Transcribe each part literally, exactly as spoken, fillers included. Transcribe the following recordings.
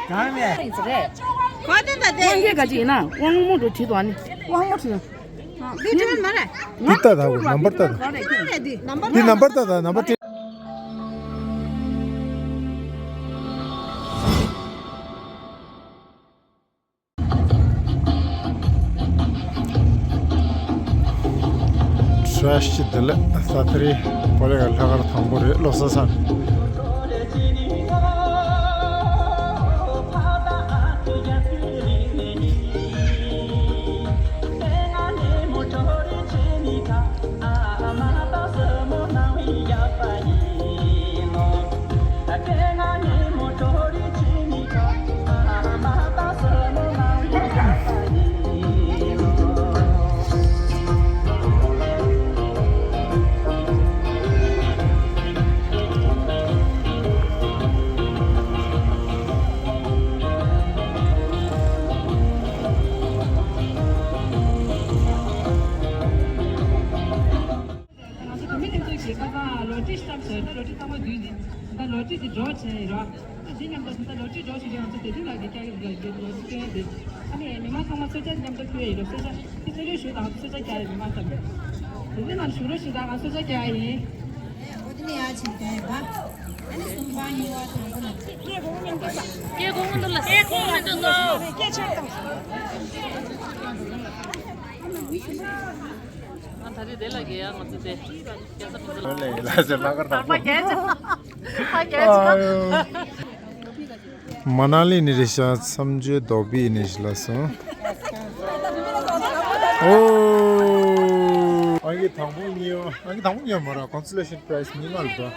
གང་ནས། གོ་དེ་ད་དེ། དབང་སྐད་ག་ཅིག་ཡིན་ན་དབང་མོ་འགྲོ་བྲིས་དོ་ཨ་ནི། དབང་མོ་བྲིས། འདི་བྲིས་མ་རེད། འདི་ལྟ་ད་གོ་ནམ་པར་ལྟ་ད། ནམ་པར་འདི་ནམ་པར་ལྟ་ད་ནམ་པར་བྲིས། བཀྲ་ཤིས་བདེ་ལེགས། ས་ཐེ་རི་བོ་ལེ་ག་ལྷག་དཀར་དང་པོ་རེད། བློ་གསལ་ས་རེད། ང་ཚོ་བོད་མི་སྒྲིག་འཛུགས་ཀྱི་ཁ་སང་ལོ་ཊི་བཏབ་ཟེར། ད་ལོ་ཊི་ཚང་མ་བསྡུས་ནས་ད་ལོ་ཊི་དེ་འགྲོ་བྱས་ཡིན་ར། ད་དེ་མཉམ་དུ་ད་ལོ་ཊི་འགྲོ་བྱེད་དུས་ང་ཚོ་དེ་དུས་ལ་དེ་རྒྱ་ཡིག་ལ་དེ་ལོ་ཊི་སྟོན་དེ། ཨ་ནི་མི་མང་ཚང་མ་གསོལ་ཇ་མཉམ་དུ་ཕུལ་ཡ་ཡིན་ར། གསོལ་ཇ་དེ་ཚོ་ལོས་ཞུ་དང་། གསོལ་ཇ་རྒྱག་ཡ་མི་མང་ཚང་མས་དེ་ཚོ་ནང་ཞུ་རོགས་ཞུ་དང་། ང་གསོལ་ཇ་རྒྱག་ཡ་ཡིན། འོ་དེ་ནས་ཡར་ཕྱིན་བསྡད་ཡོད་པ། ཨ་ནི་གསུམ་པ་གཉིས་པ་དང་པོ་ལ། སྐད་གོང་མོ་འདུག་ལ། སྐད་གོང་མོ་འདུག་སོ། སྐད་ཆེར་བཏང་། ང་ད་རེས་དེ་ལ་གེ་ཡ་ང་ཚོ་དེ་རྒྱལ་ས་ཁོ་ཚོ་ལ། ལ་ཟེར་ལ་གར་དང་པོ། རྒྱལ་ཆེ། ཨ་རྒྱལ་ཆེ། མ་ན་ལི་ནས་རེད་ཤག་མཚམས་སྦྱོར་རྡོ་སྦིས་ནས་ལ་སོང་། ཨོ། ཨང་ཀི་དང་པོ་གཉིས་པ། ཨང་ཀི་དང་པོ་གཉིས་པ་མ་རེད། Consolation Prize མི་ལྔ་ལ་འགྲོ།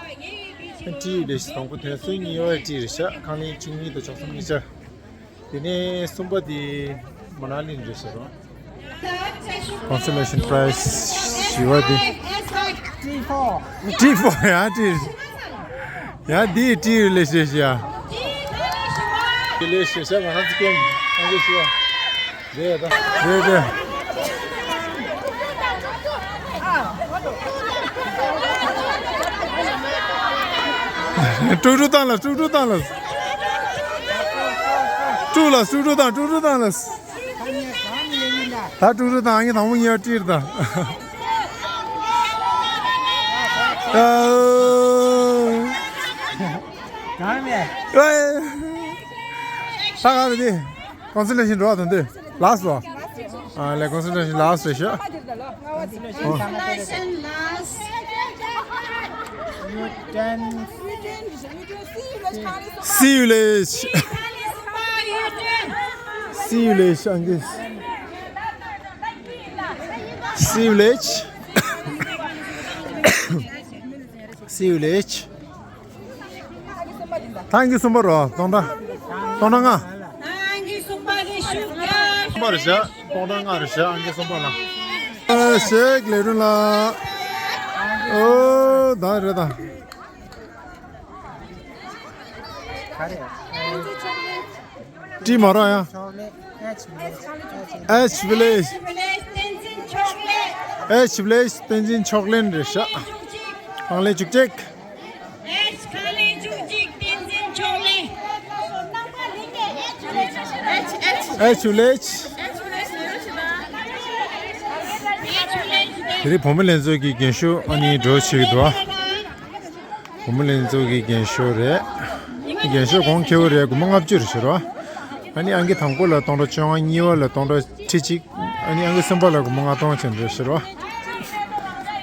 ཊི་རེད་ཤག་དང་པོ་དེ་སུ་གཉིས་པ་ཊི་རེད་ཤག་ཁང་གླིང་བཅུ་གཉིས་དང་ཆོག་གསུམ་གཉིས་ཆ། དེ་ནས་གསུམ་པ་དེ་མ་ན་ལི་ནས་རེད་ཤག་རོ། Consolation Prize བཞི་པ་དེ། ཊི་ཕོར། ཊི་ཕོར་ཡ་ཊི། ཡ་འདི་ཊི་རེད་ལས་ཤེས་ཤེས་ཡ། དེ་ལས་ཤེས་ཤེས་མ་ཧ་ཙི་ཀེམ་ཨ་ཀེ་ཤེས་ཡ། རེད་ད། རེད་རེད། དཀྲུག་དཀྲུག་བཏང་ལ། དཀྲུག་དཀྲུག་བཏང་ལ། དཀྲུག་ལ། དཀྲུག་དཀྲུག་བཏང་། དཀྲུག་དཀྲུག་བཏང་ལ། ད་དཀྲུག་དཀྲུག་བཏང་། ཨང་ཀི་དང་པོ་གཉིས་པ་ཊི་རེད་ད། ཨ། གང་ནས། ཨེ། ད་ག་རེ་དེ། Consolation འགྲོ་བ་དང་དེ། Last ལོ། ཨ་ལས། Consolation last རེད་ཤག Consolation last. See you later. See you later, ཨང་ཀི། See you later. See you later. ཐང་གི་གསུམ་པ་རོ། སྟོང་ཕྲག་སྟོང་ཕྲག་ལྔ། ཐང་གི་གསུམ་པ་གི་ཤུགས་རྒྱག་གསུམ་པ་རེད་ཤག་སྟོང་ཕྲག་ལྔ་རེད་ཤག་ཨང་ཀི་གསུམ་པ་ལ། ཨ་ཞེས་ལས་རུང་ལ། ཨོ་ད་རེད་ད། ག་རེ། ཊི་མ་རོ་ཡ། H village. H village བསྟན་འཛིན་མཆོག་ལེན་རེད་ཤག་ཁང་གླིང་བཅུ་གཅིག H village. དེ་རིང་བུ་མོ་ལྷན་ཚོགས་ཀྱི་རྒན་ཤོས་ཨ་ནི་འགྲོ་བྱེད་ཀྱི་འདུག་ཨ། བུ་མོ་ལྷན་ཚོགས་ཀྱི་རྒན་ཤོས་རེད། རྒན་ཤོས་གོང་ཁེ་པོ་རེད། སྒོར་མོ་ལྔ་བཅུ་རེད་ཟེར་བ། ཨ་ནི་ཨང་ཀི་དང་པོ་ལ་སྟོང་ཕྲག་བཅོ་ལྔ། གཉིས་པ་ལ་སྟོང་ཕྲག་ཁྲི་གཅིག་ཨ་ནི་ཨང་ཀི་གསུམ་པ་ལ་སྒོར་མོ་ལྔ་སྟོང་བྱས་རེད་ཟེར་བ།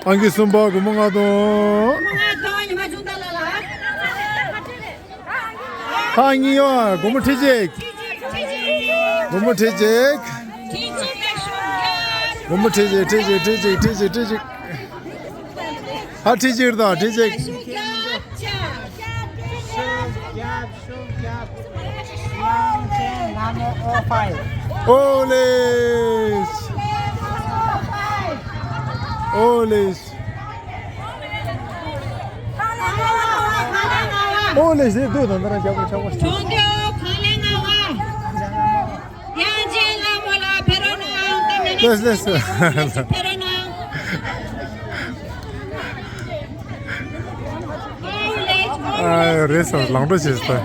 ཨང་ཀི་གསུམ་པ་སྒོར་མོ་ལྔ་སྟོང་། ཁག་གཉིས་པ་སྒོར་མོ་ཁྲི་གཅིག་སྒོར་མོ་ཁྲི་གཅིག་སྒོར་མོ་ཁྲི་གཅིག་ཁྲི་གཅིག་ཁྲི་གཅིག་ཁྲི་གཅིག་ཁྲི་གཅིག་ཁྲི་གཅིག་ཨ་ཁྲི་གཅིག་རེད་ད། ཁྲི་གཅིག་ཨོ་ལེ། ཨོ་ལེ། ཨོ་ལེ་ཟེར་འདུག་ད་ལྟ་རང་རྒྱབ་ལ་ཆགས་པ། གྲོང་སྡེ་ཁང་ལས་ལྔ་བ། དབྱངས་ཅན་ལྷ་མོ་ལ་ཕེབས་རོགས་གནང་། ལགས་སོ་ལགས་སོ། ཕེབས་རོགས་གནང་། ཨོ་ལེ། ཨ། རེད་སོང་། ལང་འགྲོ་བྱེད་སོང་།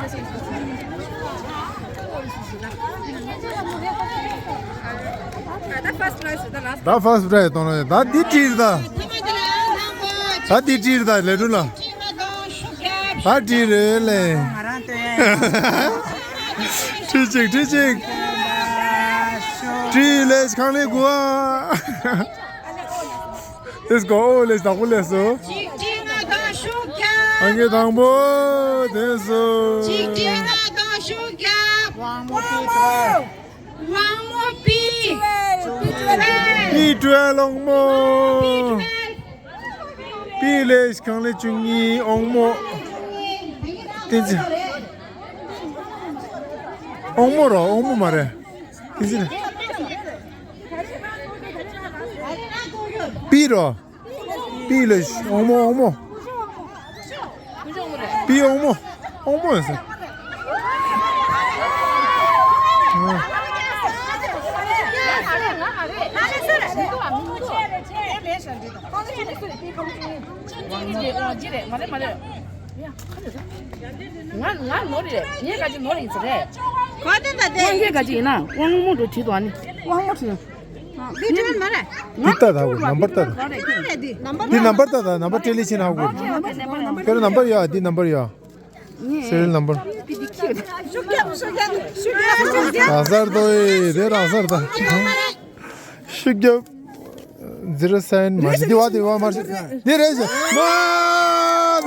ད་ཕར་སི་པ་རའི་ཛི་གཏོང་རོགས། ད་འདི་བྲིས་རེད་ད། ད་འདི་བྲིས་རེད་ད། ལས་སྒྲུབ་ལ། ད་བྲིས་རེད་ལེ། ང་རང་སྟོན། བྲིས་ཅིག་བྲིས་ཅིག་བྲིས་ལེ། ཁང་ལས་དགུ་བ། དེས་གོ་ཨོ་ལེ། བདག་པོ་ལས་སོ། ཨང་ཀི་དང་པོ་དེས་སོ། དབང་མོ་པི་ཊུ་ཝེལ། དབང་མོ་པི། པི་ཊུ་ཝེལ། དབང་མོ་པི། ལས་ཁང་ལས་བཅུ་གཉིས། དབང་མོ། བསྟན་འཛིན། དབང་མོ་རོ། དབང་མོ་མ་རེད། བསྟན་འཛིན། པི་རོ། པི་ལས། དབང་མོ། དབང་མོ། པི། དབང་མོ། དབང་མོ་ཡིན་ཟེར། ང་ང་ནོར་རེད། ངས་ག་ཅི་ནོར་ཡིན་ཟེར་རེད། གོ་དེ་ད་དེ། ངས་ག་ཅི་ཡིན་ན་དབང་མོ་འགྲོ་བྲིས་དོ། ཨ་ནི་དབང་མོ་བྲིས། འདི་ཊེལ་མ་རེད། འདི་ལྟ་ད་གོ། ནམ་བར་ལྟ་ད། འདི་ནམ་བར་ལྟ་ད། ནམ་བར་ཊེ་ལི་ཕྱིན་ཧ་གོ། ཁྱོད་ནམ་བར་ཡོད། འདི་ནམ་བར་ཡོད། སི་རི་ཡལ་ནམ་བར། རང་སར་ཏོ་ཨེ། དེ་རང་སར་ད། ཤུགས་རྒྱབ། ཛི་རོ་སེ་བེན། མ་གཞི་འདི་བ་དེ་བ་མ་གཞི། འདི་རེད་ཤག་མ།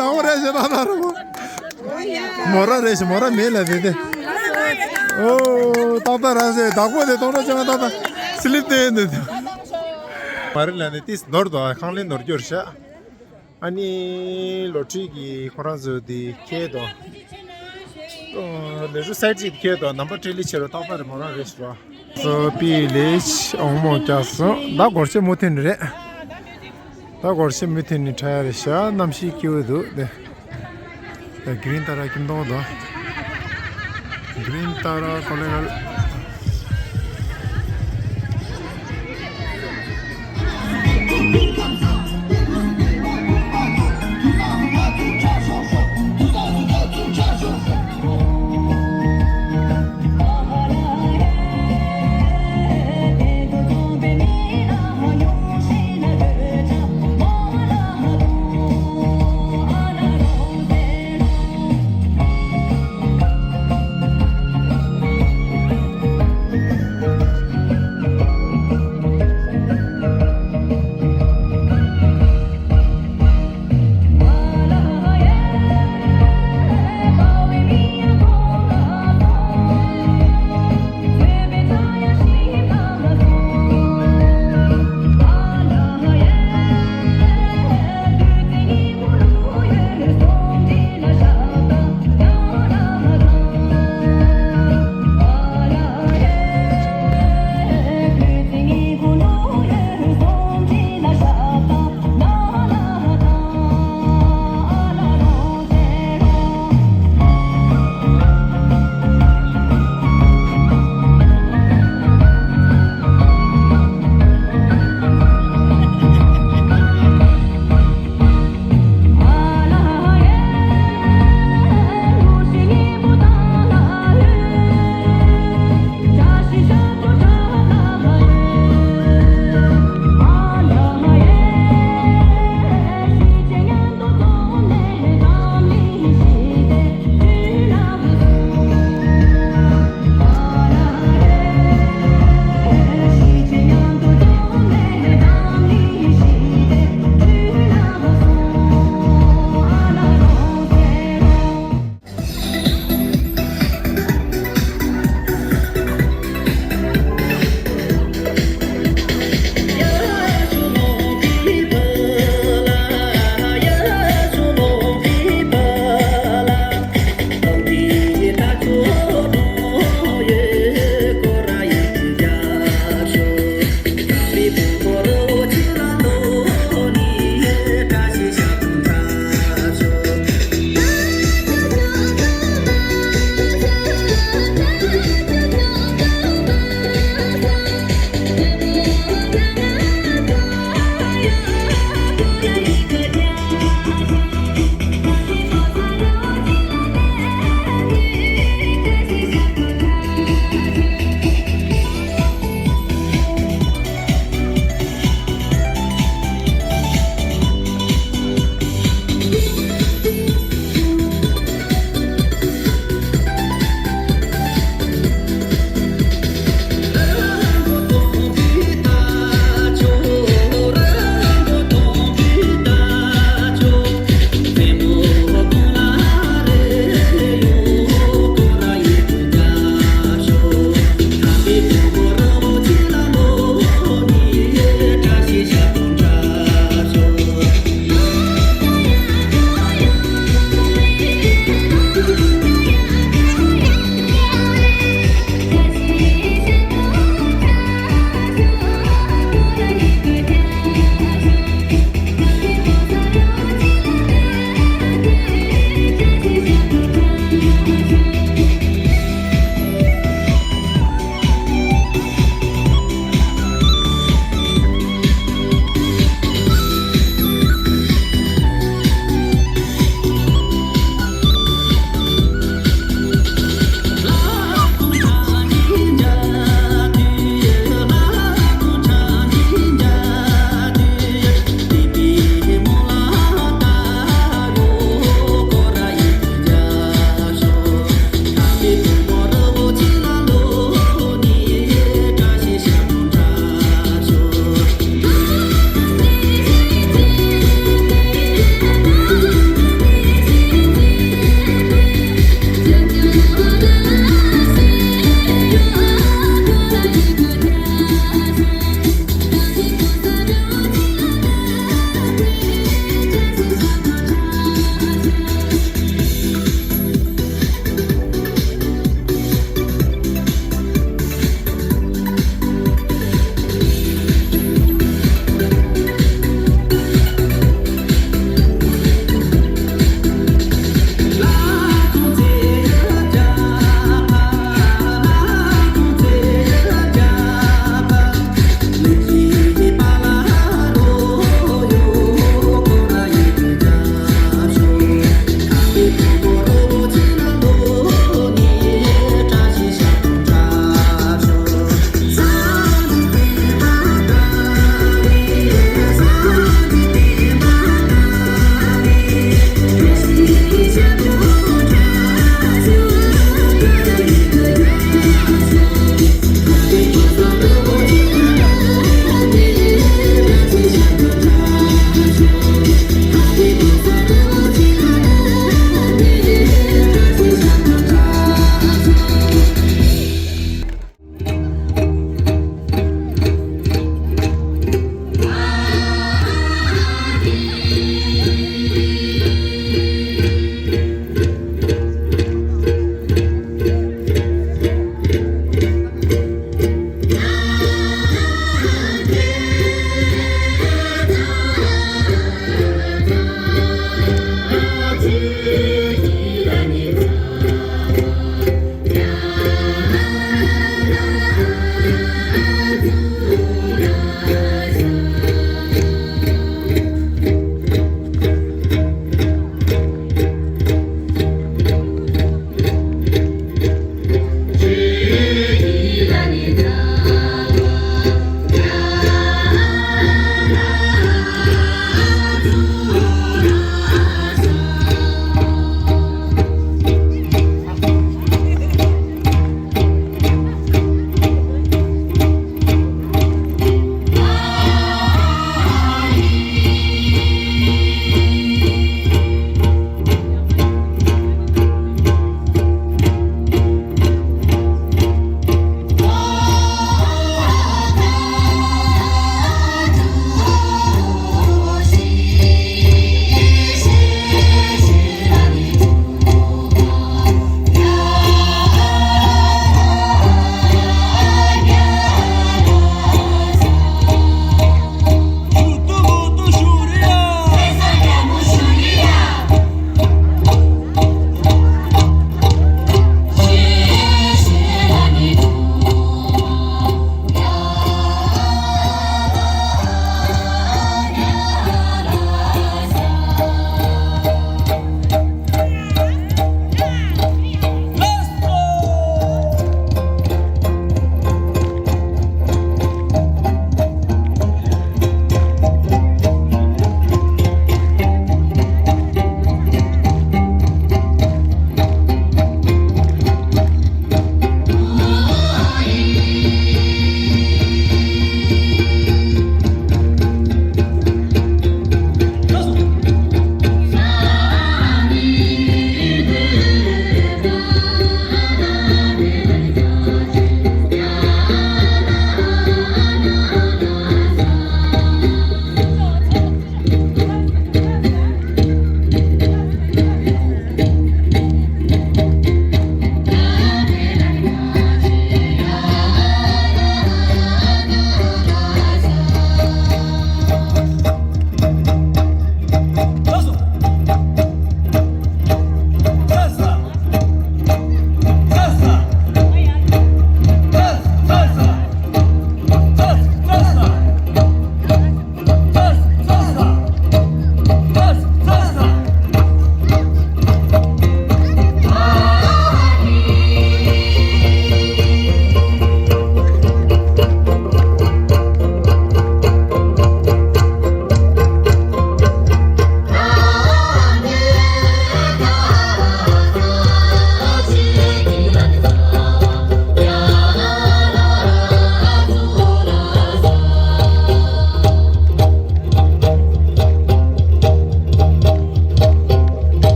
ནང་བ་རེད་ཤག་ད་ད་རུ། མོ་ར་རེད་ཤག་མོ་ར་མེད་ལ་དེ་དེ། ཨོ། ཏག་ཏག་ར་ཟེ། བདག་པོ་དེ་གཏོང་ར་བྱེད་མ། ཏག་ཏག་སི་ལིབ་དེ་འདི། མ་རེད་ལ་ནི་ཏིས་ནོར་དོ། ཁང་ལས་ནོར་གྱུར་ཤག་ཨ་ནི་ལོ་ཊི་རི་གི་ཁོ་རང་ཚོ་དེ་ཁྱེར་དོ། ལས་རུ་སའི་ཊི་ཅིག་ཁྱེར་དོ། ནམ་བར་ཊེ་ལི་ཕྱིན་རོ། ཏག་ཏག་རེད། མོ་རང་རེད་ཤག་བ། སོ་པི་ལེ་ཤི་ཨོང་མོ་རྒྱག་སོང་། ད་སྒོར་གཞས་མུ་མཐུད་ནས་རེད། ད་སྒོར་གཞས་མུ་མཐུད་ནས་འཁྲབ་ཡ་རེད་ཤག་གནམ་གཤིས་སྐྱིད་པོ་འདུག་དེ། ད་གི་རིན་ཏཱ་ར་ཀིམ་ཏོང་དང་། གི་རིན་ཏཱ་ར་ཀོ་ལེ་རལ།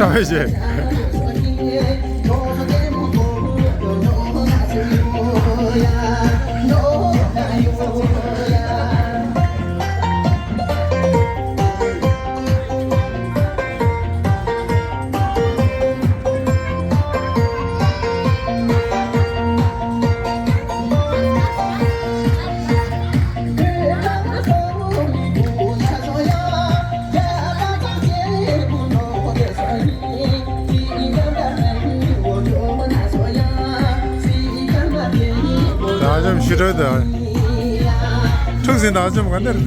ཀྲ་བའི་ཞེས། ད་ཨ་ཅམ་ཤི་རོལ་ད། ཁྲུག་ཟིན་ད་ཨ་ཅམ་ག་འདིར།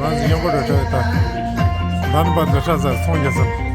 ང་ཚོ་ཡོང་གི་འགྲོ་ཆོག་ད། ལན་པ་འདི་ཧྲ་ཟ་ཚོང་རྒྱག་ཟིན།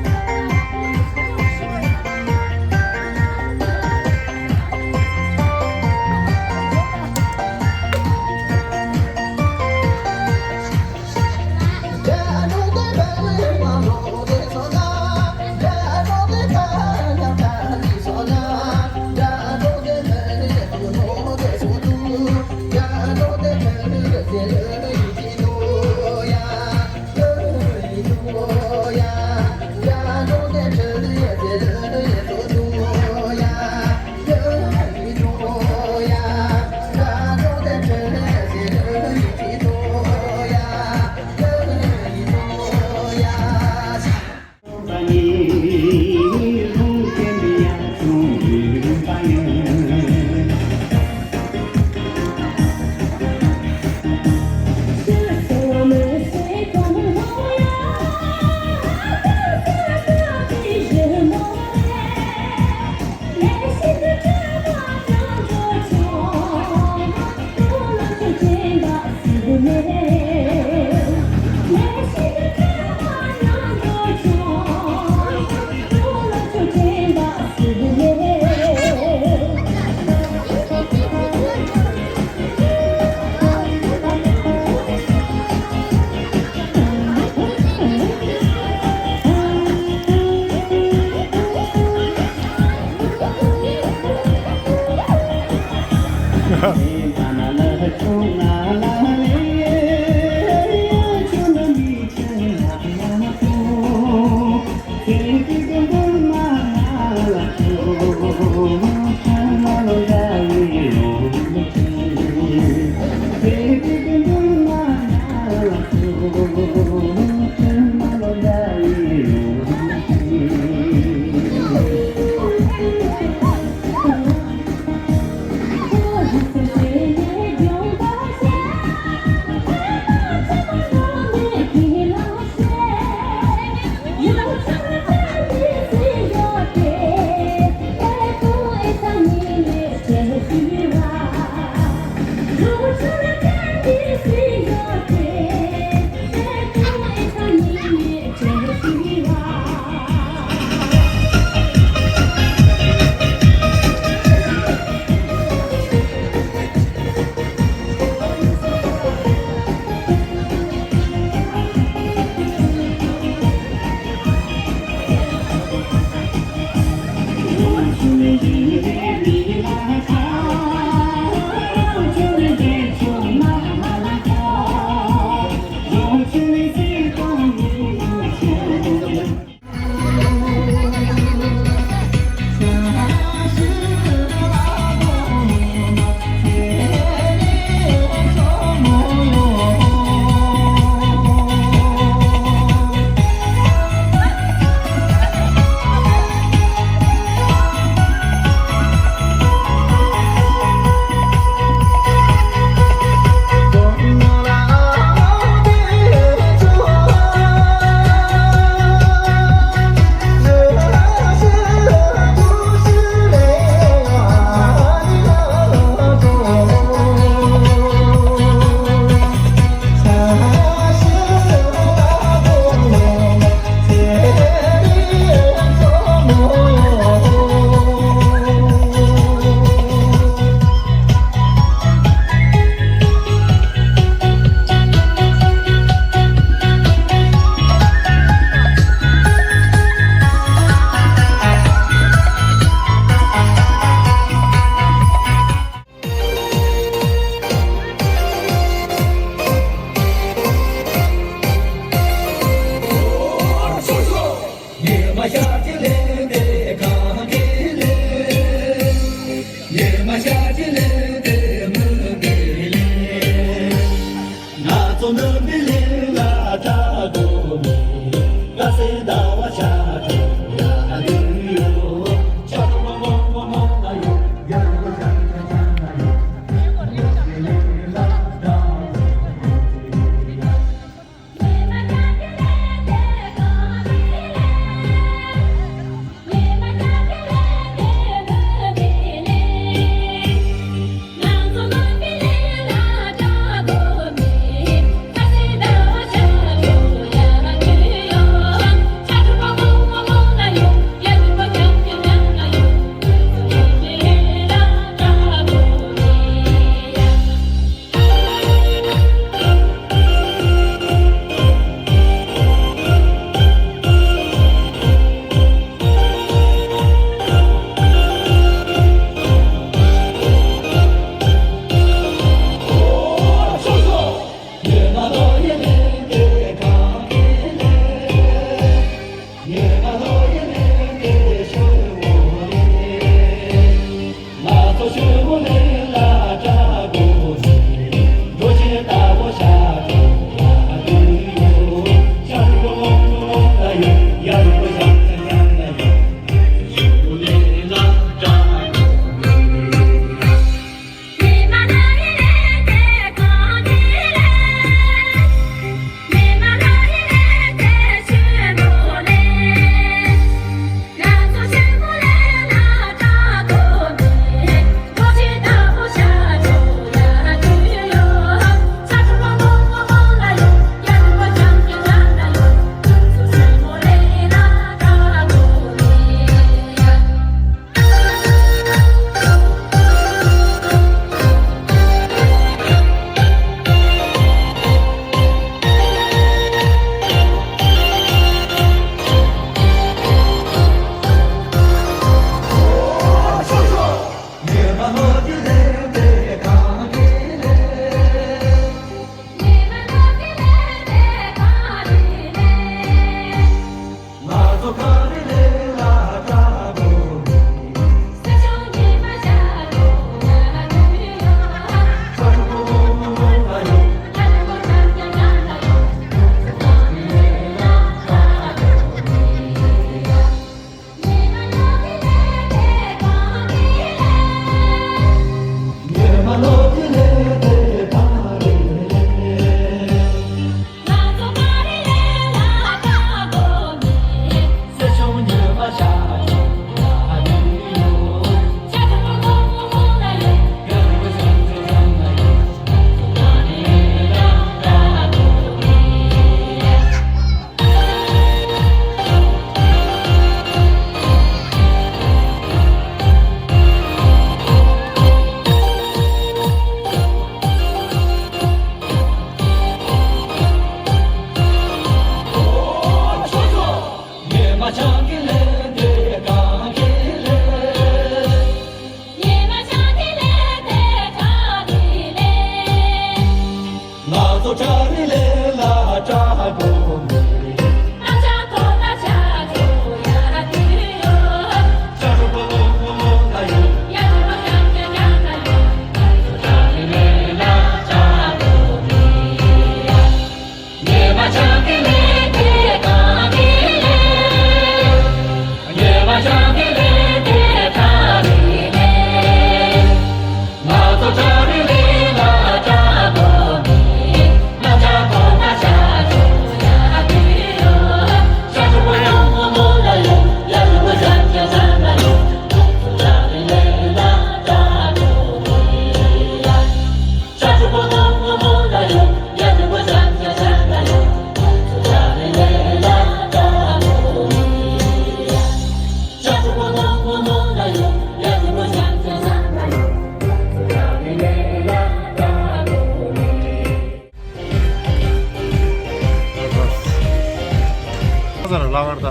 ཁ་སང་ར་ལ་བར་ད།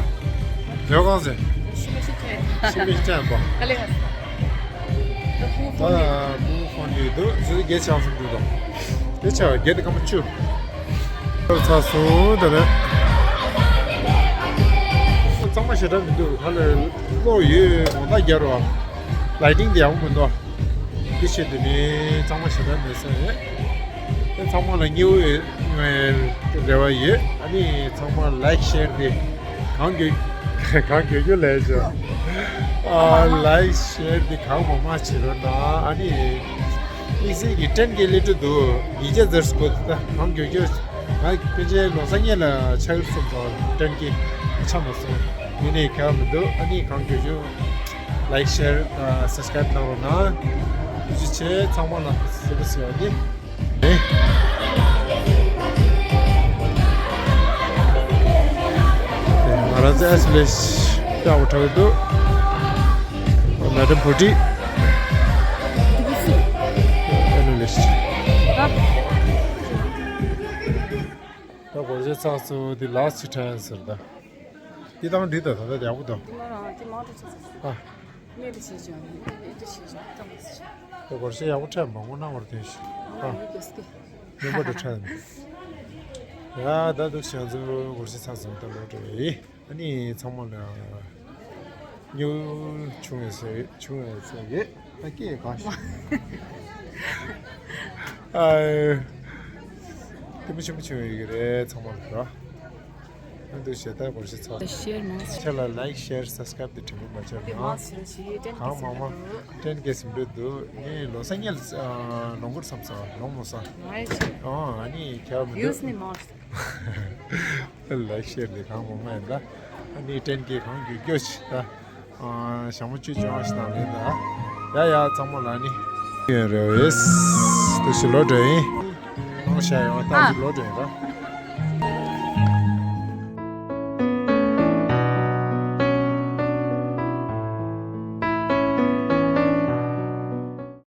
ཡོ་གང་ཟེ། ཤི་མི་ཤི་ཅན་པ། ད་མུ་ཧྥོན་ཡོད་དུ་ཟེ་གེ་ཆང་སུ་འདུག་དང་། དེ་ཆ་བ་གེ་དེ་ཀ་མ་ཆུ། ཚ་སུ་དེ་ནས། གཙང་མ་ཞེ་དྲག་མི་འདུག་ཧ་ལས་གློག་ཡོད་འོ་ད་རྒྱ་རོ། ལའི་ཊིང་དེ་ཡག་པོ་མི་འདུག་དེ་ཆེད་དུ་ནི་གཙང་མ་ཞེ་དྲག་མེད་ས་རེད། ཚང་མ་ལ་སྙིང་དབུས་རེ་བ་ཡོད། ཨ་ནི་ཚང་མ་ལའིཀ་ཤེར་དེ་གང་མགྱོགས་གང་མགྱོགས་མགྱོགས་ལས་བྱོས། ཨ་ལའིཀ་ཤེར་དེ་གང་མང་མང་བྱེད་རོགས་གནང་། ཨ་ནི་དམིགས་བསལ་གྱི་ཊེན་ཀེ་སླེབས་འགྲོ་འདུག་ཉིས་བརྒྱ་ཟེར་སྐོར་དེ་ད་གང་མགྱོགས་མགྱོགས། ང་ཕལ་ཆེར་ལོ་གསར་ཉིན་ལ་ཆགས་ཀྱི་སོང་ཙང་ཊེན་ཀེ་ཆགས་མ་སོང་། ཡིན་ནའི་ཁྱད་པར་མི་འདུག་ཨ་ནི་གང་མགྱོགས་མགྱོགས་ལའིཀ་ཤེར་ཨ་སབ་སི་ཀ་རེབ་གནང་རོགས་གནང་། ཐུགས་རྗེ་ཆེ། ཚང་མ་ལ་གཟིགས་པ་གཟིགས་པ་འདི། ང་རང་ཚོ་ཨེ་སི་ལེ་ཤ་ཡག་པོ་འཁྲབ་ཀྱི་འདུག་མེ་ཌམ་བུ་ཊི། ཨེ་ནུ་ལེ་ཤ། ད་སྒོར་གཞས་ཚར་སོང་། འདི་ལ་སི་ཊི་ཊེན་ཟེར་ད། འདི་དང་འདི་ད་ད་ད་ཡག་པོ་འདུག་ང་རང་འདི་མང་དུ་ཆགས་སོང་། ཨ། མེད་པ་ཞིག་བྱུང་། ཨེ་འདྲ་ཞིག་བྱུང་། ཏང་ཞིག་བྱུང་། ད་སྒོར་གཞས་ཡག་པོ་འཁྲབ་མང་པོ་གནང་བར་ཐོན་ཞིག་ཨ། ཡོད་ཀྱི་སྐད། སྙན་པོ་དུ་འཁྲབ་འདུག་ཡ་ད་འདུག་ཞང་ཚོ་སྒོར་གཞས་ཚར་སོང་། ད་ལོག་འགྲོ་ཡི། ཨ་ནི་ཚང་མ་ལ་སྙིང་ཆུང་བའི་ཚེ་ཆུང་བའི་ཚེ་ཡོད། ད་སྐད་གང་ཞིག་ཨ། ལྟད་མོ་ཆེན་པོ་བྱུང་ཡོད་ཀྱི་རེད་ཚང་མ་ལ་ར། ཨ་འདུག་ཞེ་ད་སྒོར་གཞས་ཚར། ཤེར་མང་ཆེ་ལ་ལའིཀ་ཤེར་སབ་སི་ཀ་རེབ་དེ་དྲན་པ་མ་བརྗེད་དེ་མང་ན། ཆེ་ཞིག་ཊེན་གང་མང་མང་ཊེན་ཀེ་ཟིན་འགྲོ་འདུག་ངས་ལོ་གསར་ཉིན་ལ་ལོངས་སྐོར་བསམ་སོང་། ལོངས་མ་སོང་། མ་ཆེ། ཨོ་ཨ་ནི་ཁྱབ་མི་ཡུས་འདུག་ནི་མང་། ལའིཀ་ཤེར་དེ་གང་མང་མང་ཡིན་ད། ཨ་ནི་ཊེན་ཀེ་གང་མགྱོགས་མགྱོགས་ཤིག་ད། ཨ་ཞག་མ་བཅུ་བཅོ་ལྔ་ཞིག་ནང་ལེན་ད། ཡ་ཡ་ཚང་མ་ལ་ནི། ཡོད་རེད་བས། དུ་ཞིག་ལོ་འགྲོ་ཡིན། ནང་ཤ་ཡོང་ད་ཨ་ཞིག་ལོ་འགྲོ་ཡིན་ད།